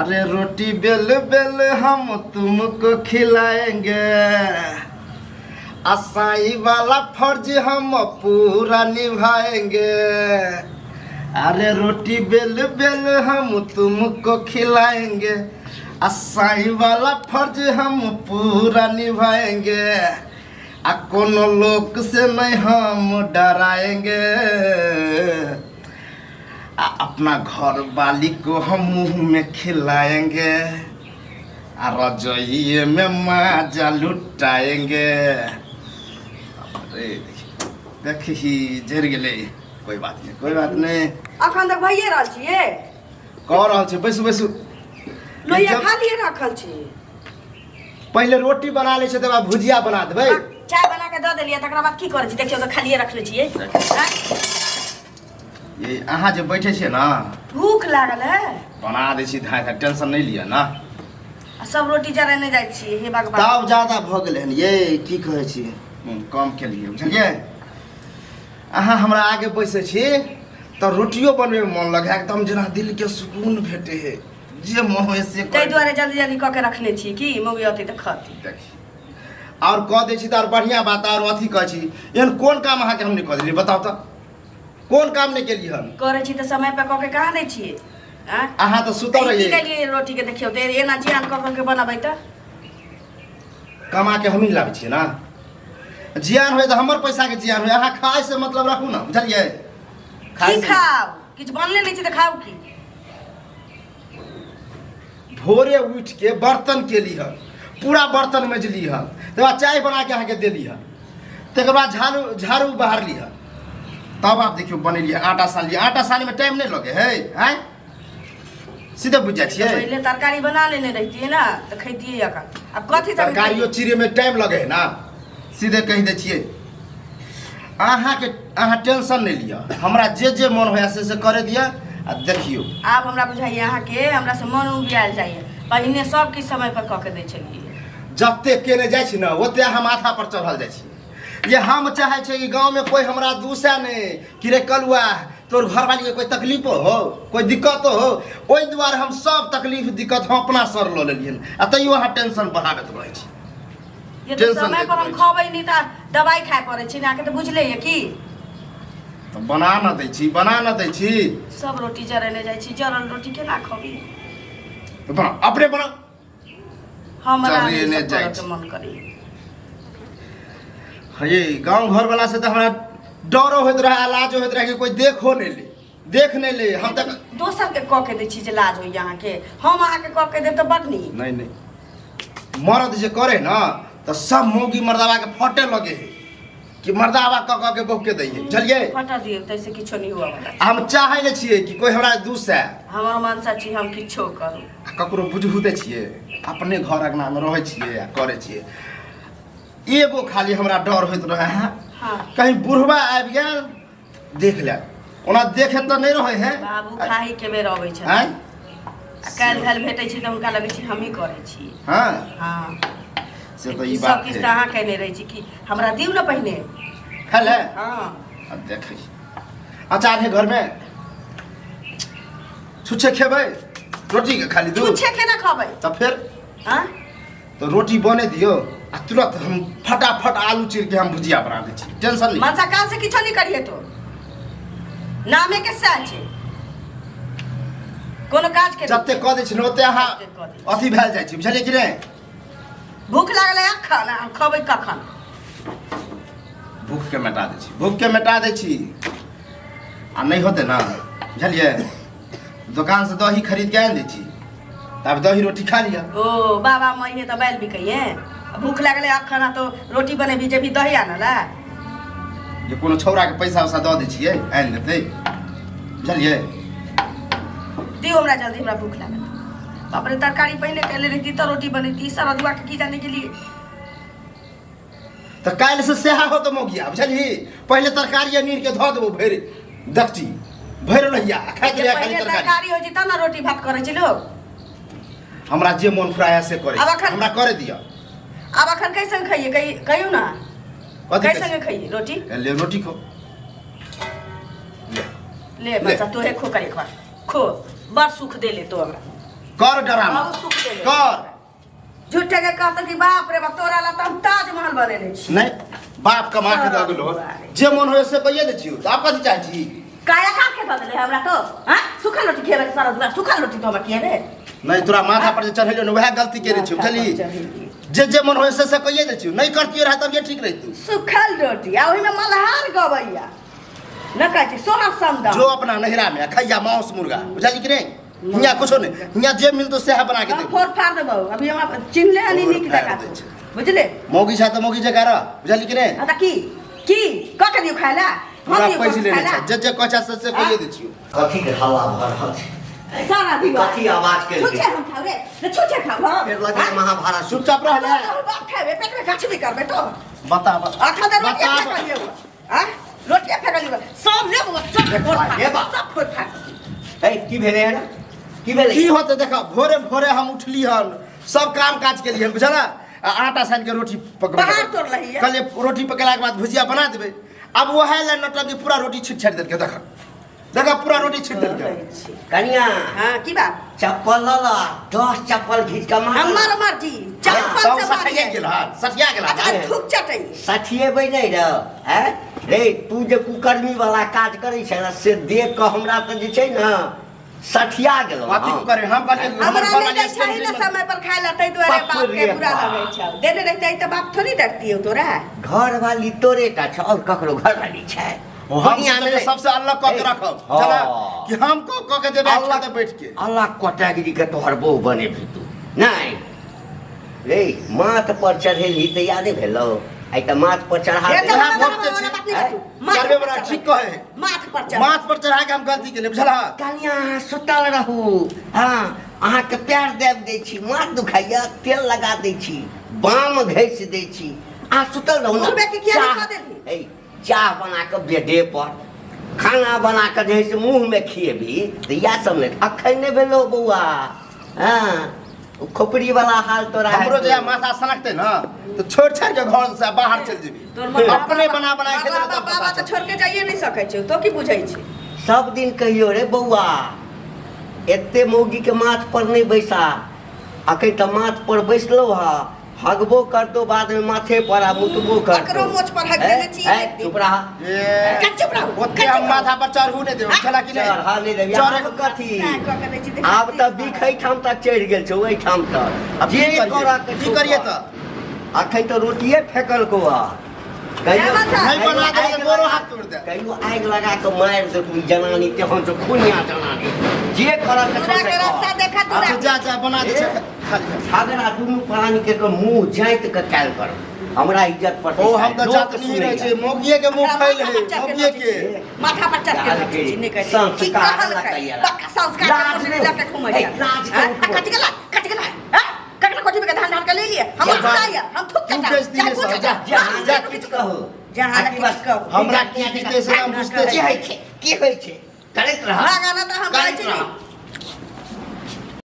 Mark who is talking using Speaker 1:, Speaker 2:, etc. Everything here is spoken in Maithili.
Speaker 1: अरे रोटी बेल बेल हम तुमको खिलाएंगे, आ साईं वाला फर्ज हम पूरा निभाएंगे। अरे रोटी बेल बेल हम तुमको खिलाएंगे, आ साईं वाला फर्ज हम पूरा निभाएंगे, आ कोनो लोक से नहीं हम डराएंगे, आ अपना घर वाली को हम मुंह में खिलाएंगे, आ रजोइये में माजा लुटाएंगे। अरे देखी जरि गेलै। कोई बात नहीं, कोई बात नहीं।
Speaker 2: अखन तक भइए रहल छियै?
Speaker 1: कह रहल छी, बैसू बैसू।
Speaker 2: लोहिया खालिए राखल छी।
Speaker 1: पहिले रोटी बना लै छै, तकर बाद भुजिया बना देबै।
Speaker 2: चाय बना के दऽ देलियै, तकरा बाद की करै छी? देखियौ तऽ, खालिए रखले छियै।
Speaker 1: ये अहाँ जे बैठे छियै ने,
Speaker 2: भूख लागल है।
Speaker 1: बना दै छी धाय धाय, टेंशन नहि लिअ ने।
Speaker 2: आ सब रोटी जरेने जाइ छी, हे भगवान।
Speaker 1: ताव ज्यादा भऽ गेलै हन ये, की कहै छी, कम केलियै, बुझलियै? अहाँ हमरा आगे बैसै छी तऽ रोटियो बनबैमे मन लगै है, एकदम जेना दिलके सुकून भेटै है, जे मन होइ से
Speaker 2: ताहि दुआरे जल्दी जल्दी कऽ के रखने छी कि मौगी अतै तऽ खतै।
Speaker 1: देखी, आओर कऽ दै छी तऽ आओर बढ़िआँ बात। आओर अथी कहै छी, एहन कोन काम अहाँके हम नहि कऽ देलियै? बताउ तऽ, कोन काम नहि केलियै हन?
Speaker 2: करै छी तऽ समय पर कऽ के कहाँ दै छियै? आँय?
Speaker 1: अहाँ तऽ सुतल
Speaker 2: ई की
Speaker 1: रहियै।
Speaker 2: केलियै रोटी के? देखियौ तऽ, एना जियान कऽ कऽ के बनबै तऽ।
Speaker 1: कमा के हमही लाबै छियै ने, जियान होइ तऽ हमर पैसाके जियान होइ। अहाँ खाय से मतलब राखू ने, बुझलियै? खाय
Speaker 2: की
Speaker 1: से।
Speaker 2: खाउ? किछु बनले नहि छै तऽ खाउ की?
Speaker 1: भोरे उठि के बर्तन केली हन, पूरा बर्तन मजली हन, तकर बाद चाय बना के अहाँके देली हन, तकर बाद झाड़ू झाड़ू बहारली हन, तब आब देखियौ बनेलियै, आटा सानलियै। आटा सानैमे टाइम नहि लगै है? आँय, सीधे बुझि जाइ छियै।
Speaker 2: पहिले तरकारी बना लेने रहितियै ने तऽ खैतियै अखन। आब कथी सब?
Speaker 1: तरकारियो चिड़ैमे टाइम लगै है ने। सीधे कहि दै छियै अहाँके, अहाँ टेंशन नहि लिअ, हमरा जे जे मन होइए से से करे दिअ आ देखियौ।
Speaker 2: आब हमरा बुझाइए अहाँके हमरा से मन उबियायल जाइए। पहिने सब किछु समय पर कऽ के दै छलियै।
Speaker 1: जते केने जाइ छी ने, ओते अहाँ माथा पर चढ़ल जाइ छी। ये हम चाहै छियै कि गाँवमे कोइ हमरा दूसए नहि कि रे कलुआ, तोर घरवालीके कोइ तकलीफो हो, कोइ दिक्कतो हो। ओहि दुआरे हम सब तकलीफ दिक्कत हम अपना सर लऽ लेलियनि, आ तैयो अहाँ टेंशन बढ़ाबैत रहै छी।
Speaker 2: ये तऽ
Speaker 1: टेंशन
Speaker 2: समय
Speaker 1: दैत
Speaker 2: पर हम
Speaker 1: रहै छी।
Speaker 2: खबै नहि तऽ दवाइ खाय पड़ै छै ने, अहाँके तऽ बुझले यऽ की।
Speaker 1: तऽ बना न दै छी, बना न दै छी।
Speaker 2: सब रोटी जरेने जाइ छी, जरल रोटी केना खबी?
Speaker 1: तऽ बना, अपने बना।
Speaker 2: हमरा नहि
Speaker 1: जरेने
Speaker 2: सब
Speaker 1: जाइ
Speaker 2: करऽके
Speaker 1: छी।
Speaker 2: मन करैए।
Speaker 1: हे, गाँव घरवला से तऽ हमरा डरो होइत रहै आ लाजो होइत रहै कि कोइ देखो नहि ले, देख नहि ले हम तक।
Speaker 2: दोसर के कऽ के दै छी जे लाज होइए अहाँके, हम अहाँके कऽ के देब तऽ बड नीक।
Speaker 1: नहीं नहीं, मर्द जे करे ना तऽ सब मौगी मर्दावा के फटे लगे है कि मर्दावा कऽ कऽ के बहु के दै है, बुझलियै?
Speaker 2: फटा दियौ, ताहिसँ किछो नहि हुअ वाला।
Speaker 1: हम चाहै नहि छियै कि कोइ हमरा दूसए।
Speaker 2: हमर मनसा छी हम किछो करू।
Speaker 1: आ ककरो बुझबू तऽ छियै, अपने घर अङ्गनामे रहै छियै आ करै छियै। एगो खाली हमरा डर होइत रहै है, कहीं बुढ़वा आबि गेल देख ले, ओना देखे तऽ नहि रहै है।
Speaker 2: बाबू खाही के बेर अबै छथिन।
Speaker 1: आँय?
Speaker 2: आ काल्हि धरि भेटै छै तऽ हुनका लगै छै हमही करै छी। हँ।
Speaker 1: से तऽ ई
Speaker 2: सब
Speaker 1: बात
Speaker 2: किछु
Speaker 1: है।
Speaker 2: तऽ अहाँ केने रहै छी कि हमरा दियौ ने पहिने।
Speaker 1: खाय ले।
Speaker 2: हँ।
Speaker 1: अब देखै छी। अचार है घरमे? छुच्छे खेबै रोटी के खाली दूध?
Speaker 2: छुच्छे केना खबै?
Speaker 1: तऽ फेर?
Speaker 2: हँ।
Speaker 1: तऽ रोटी बने दियौ आ तुरंत हम फटाफट आलू चीर के हम भुजिया बना दै छी, टेंशन नहीं।
Speaker 2: मनसा काल से किछो नहीं करिए तो नामे के सैह छै, कोनो काज के
Speaker 1: जते कऽ दै छी ने ओते अहाँ
Speaker 2: जते कऽ दै छी।
Speaker 1: अथी भेल जाइ छी, बुझलियै कि नहि?
Speaker 2: भूख लागल है अखन, आ खबै कखन?
Speaker 1: भूख के मिटा दै छी, भूख के मिटा दै छी। आ नहि होतै ने, बुझलियै, दोकान से दही खरीद के आनि दै छी, तब दही रोटी खा लिअ।
Speaker 2: ओ बाबा, महीने तऽ बैल बिकैये। भूख लागल है अखन आ तो रोटी बनेबी, जेबी दही आनऽ ला?
Speaker 1: जे कोनो छौड़ाके पैसा उसा दऽ दै छियै, आनि देतै, बुझलियै?
Speaker 2: दियौ हमरा जल्दी, हमरा भूख लागल। बाप रे, तरकारी पहिने कैले रहिती तऽ रोटी बनैती। सरदुआ के की जाने गेलियै।
Speaker 1: तऽ काल्हि से सएह होतौ मौगिया, बुझलिही? पहिले तरकारी नीर के धऽ देबो भरि दकची, भरि लोहिया, आ खाइत
Speaker 2: जे
Speaker 1: रहिया खाली
Speaker 2: पहिले
Speaker 1: तरकारी।
Speaker 2: तरकारी होइ छै तब ने रोटी भात करै छै लोक।
Speaker 1: हमरा जे मन फुराया से करे।
Speaker 2: आब अखन-
Speaker 1: हमरा करे दिअ।
Speaker 2: आब अखन कैसन खइए, कहियौ ने।
Speaker 1: कथी?
Speaker 2: कैसन
Speaker 1: कैसे?
Speaker 2: खइए रोटी?
Speaker 1: ले, रोटी खो, ले।
Speaker 2: ले। बच्चा, तोहे खो कर एक बार खो, बड़ सुख दे ले तो हमरा।
Speaker 1: कर डरामा
Speaker 2: बहुत सुख देले।
Speaker 1: कर
Speaker 2: झूठे के कहतो कि बाप रे बाप तोरा ला त हम ताजमहल बनेने छी
Speaker 1: नहीं बाप कमा के दऽ गेलो जे मन होय से कहिए दै छियौ तऽ आब कथी चाहै छी
Speaker 2: काया का के दऽ देले हमरा तो हां सुखल रोटी खेबे सारा दुआ सुखल रोटी तो हमरा खिएबे
Speaker 1: नहीं तोरा माथा पर जे चढ़ेलियौ ने वएह गलती केने छियौ बुझली जे जे मन होय से से कहिए दै छियौ नहीं करतियो रहा तब ये ठीक रहितौ
Speaker 2: सुखल रोटी आ ओहिमे मल्हार गबैया न कहै छै सोहर समदा
Speaker 1: जो अपना नहिरा में खैया मांस मुर्गा बुझली कि नहीं हियाँ कुछो नहीं हियाँ जे मिलतो सएह बना के
Speaker 2: हम
Speaker 1: देबो
Speaker 2: फोड़ फाड़ देबौ अभी हम चिन्हले हनी
Speaker 1: फोड़
Speaker 2: नीक
Speaker 1: फाड़
Speaker 2: जकाँ
Speaker 1: दै छै।
Speaker 2: बुझले
Speaker 1: मौगी छै तऽ मौगी जकाँ रह बुझली कि नहीं
Speaker 2: आ तऽ की की कऽ के दियौ खाय ला हम
Speaker 1: पूरा
Speaker 2: दियौ
Speaker 1: पैसा
Speaker 2: कऽ के
Speaker 1: लेने
Speaker 2: खाय ला
Speaker 1: छै जे जे कहै छै से से कहिए दै छियौ
Speaker 3: कथी के हल्ला भऽ रहल छै
Speaker 2: सारा दिन
Speaker 3: कथी आवाज केलकै?
Speaker 2: छुछे हम खाउ रे ने छुछे खाउ हम
Speaker 3: फेर लगे महाभारत
Speaker 1: चुपचाप रह ले
Speaker 2: तोहर बाप खेबे पेट में गाछ भी करबे तो
Speaker 1: बता बता
Speaker 2: आखा दे रोटिया
Speaker 1: बता
Speaker 2: फेकलियौ आ रोटिया फेकलियौ सब ले बौआ सब फोड़ फाड़
Speaker 3: ले बा।
Speaker 2: सब फोड़ फाड़
Speaker 3: ए की भेलै हन की भेलै
Speaker 1: की होते देखा भोरे भोरे हम उठली हन सब काम काज के लिए बुझला आ आटा सान के रोटी पकबै
Speaker 2: पहाड़ तोड़लही है।
Speaker 1: कहलिए रोटी पकेला के बाद भुजिया बना देबै अब वएह ले नटंकी पूरा रोटी छीट छाटि देलकै देख देख पूरा रोटी छीट देलकै
Speaker 3: कनिया
Speaker 2: हाँ की बात
Speaker 3: चप्पल लऽ लऽ 10 चप्पल घीच कऽ मार
Speaker 2: हमर मर्जी चप्पल
Speaker 1: तब
Speaker 2: से
Speaker 1: सठिया
Speaker 2: मारिए
Speaker 1: गेल हन सठिया गेल
Speaker 2: अच्छा
Speaker 1: हन
Speaker 2: थूक चटई
Speaker 3: सठिएबै नहि रह हैं रे तू जे कुकर्मी वाला काज करै छै ने से देख कऽ हमरा तऽ जे छै ने सठिया गेलहुँ
Speaker 1: अथी
Speaker 3: हम।
Speaker 1: करे हम कहलिए हमर
Speaker 2: हमरा
Speaker 1: घर
Speaker 2: नहि दै
Speaker 1: वाली
Speaker 2: छही ने समय पर खाय ला ताहि दुआरे
Speaker 3: बाप
Speaker 2: बाप के
Speaker 3: रे
Speaker 2: बुरा
Speaker 3: बाप।
Speaker 2: लगै छौ देने रहितै तऽ बाप थोड़ी डरतियौ तोरा
Speaker 3: घरवाली तोरे टा छौ और ककरो घरवाली छै
Speaker 1: हम
Speaker 3: दुनिया में
Speaker 1: सोचलियै सबसे अलग कऽ के रखब
Speaker 3: हाँ।
Speaker 1: चला कि हम कऽ कऽ के देबै
Speaker 3: अलग
Speaker 1: खेतै बैठ के
Speaker 3: अलग कैटेगरी के तोहर बहु बनेबही तू नहि रे माथ पर चढ़ेलही तऽ यादे भेलौ आइ तऽ माथ पर चढ़ा
Speaker 2: हे
Speaker 3: देलही।
Speaker 2: चल,
Speaker 1: वएह
Speaker 2: हमरा
Speaker 1: भोट
Speaker 2: बात
Speaker 1: छै।
Speaker 2: नहि बाजू। माथ
Speaker 1: चढ़बे
Speaker 2: पर
Speaker 1: बड़ा
Speaker 2: चढ़।
Speaker 1: ठीक कहे
Speaker 2: माथ पर चढ़
Speaker 1: माथ पर चढ़ा के हम गलती केलियै बुझलह
Speaker 3: कनिया अहाँ सुतल रहू हँ अहाँके पैर दाबि दै छी माथ दुखाइया तेल लगा दै छी बाम घसि दै छी अहाँ सुतल रहू ने
Speaker 2: मुँहमे के किया नहि
Speaker 3: चाह
Speaker 2: कऽ देलही?
Speaker 3: ए, चाह बना कऽ बेडे पर खाना बना कऽ जे है से मुँहमे खिएबही तऽ इएह सब नहि अखन नहि भेलौ बौआ हँ ओ खोपड़ी वाला हाल तोरा
Speaker 1: हमरो
Speaker 3: हेतौ।
Speaker 1: जे माथा सनकते ना तो छोड़ छाड़ के घर से बाहर चल जेबी
Speaker 2: तोर मम्मी
Speaker 1: अपने बना बना के
Speaker 2: बाबा
Speaker 1: खेते तब
Speaker 2: बाबा
Speaker 1: पता
Speaker 2: तऽ छोड़ के जाइए नहि सकै छै तो की बुझै छै
Speaker 3: सब दिन कहियो रे बौआ एते मौगी के माथ पर नहि बैसा अखन तऽ माथ पर बैसलो हा हगबो करतो बाद में माथे पर आ मुतबो करतो
Speaker 2: ककरो मोछ पर हग देने छी
Speaker 3: ए,
Speaker 2: एक दिन।
Speaker 3: चुप रह
Speaker 1: ए,
Speaker 2: कन चुप रहू
Speaker 1: ओते हम माथा पर चढ़ू नहि देब चला कि नहि
Speaker 3: चढ़ा नहि देबही
Speaker 1: चढ़े
Speaker 3: आब कथी
Speaker 2: सएह कऽ के दै छी, देखै
Speaker 3: आब
Speaker 2: छी।
Speaker 3: तऽ बिख एहिठाम तक चढ़ि गेल छौ एहिठाम तक
Speaker 1: आब
Speaker 3: जे
Speaker 1: की करियै?
Speaker 3: करऽ के
Speaker 1: की
Speaker 3: छौ
Speaker 1: करियै
Speaker 3: कर।
Speaker 1: तऽ?
Speaker 3: अखन तऽ रोटिए फेकलको हँ कहियो
Speaker 2: जाना था।
Speaker 1: नहि बना देबै तऽ
Speaker 3: आगि
Speaker 1: गोरो
Speaker 3: लगा-
Speaker 1: हाथ तोड़ि देब।
Speaker 3: कहियो आगि लगा कऽ मारि देतौ ई जनानी तेहन छौ खुनिया जनानी जे करऽ के छौ
Speaker 2: तोरा
Speaker 3: से
Speaker 2: के
Speaker 3: कर।
Speaker 2: रास्ता देखा तोरा
Speaker 1: अच्छा जा जा बना दे
Speaker 3: ए।
Speaker 1: खा लिअ।
Speaker 3: झगड़ा दुनू प्राणी के के मुंह जाइत के कैल कर हमरा इज्जत पर
Speaker 1: ओ हम तऽ जात नहीं रहै छै मौगिए के मुँह फैल है मौगिए के
Speaker 2: माथा पर चढ़ के नचै छी, नहि कहै छी। की
Speaker 3: संस्कार
Speaker 2: कहलकै?
Speaker 3: लगैया।
Speaker 2: पक्का संस्कार के
Speaker 3: लाज
Speaker 2: कोठरी
Speaker 3: नहि।
Speaker 2: लऽ के घुमै
Speaker 3: ए,
Speaker 2: छै।
Speaker 3: लाज
Speaker 2: आँय?
Speaker 3: के
Speaker 2: आ कटि गेला कटि गेला आँय? ककरा कोठी में के धान धान के ले लिए हम
Speaker 1: जा,
Speaker 2: गुस्सा आया हम थूक
Speaker 1: तू
Speaker 2: चटा
Speaker 1: बेच दिहे
Speaker 2: चाहे
Speaker 1: सब,
Speaker 2: कुछ
Speaker 1: जा,
Speaker 2: जा
Speaker 1: जा,
Speaker 3: किछु कहू
Speaker 2: जहाँ
Speaker 3: आ की
Speaker 2: किछु
Speaker 3: बस
Speaker 2: कहू।
Speaker 1: हमरा की बीते से हम बुझते
Speaker 3: की
Speaker 1: छी
Speaker 3: होइ छै की होइ छै करैत रह
Speaker 2: लगाना तऽ हम कहै
Speaker 3: करैत
Speaker 2: छी
Speaker 3: रह।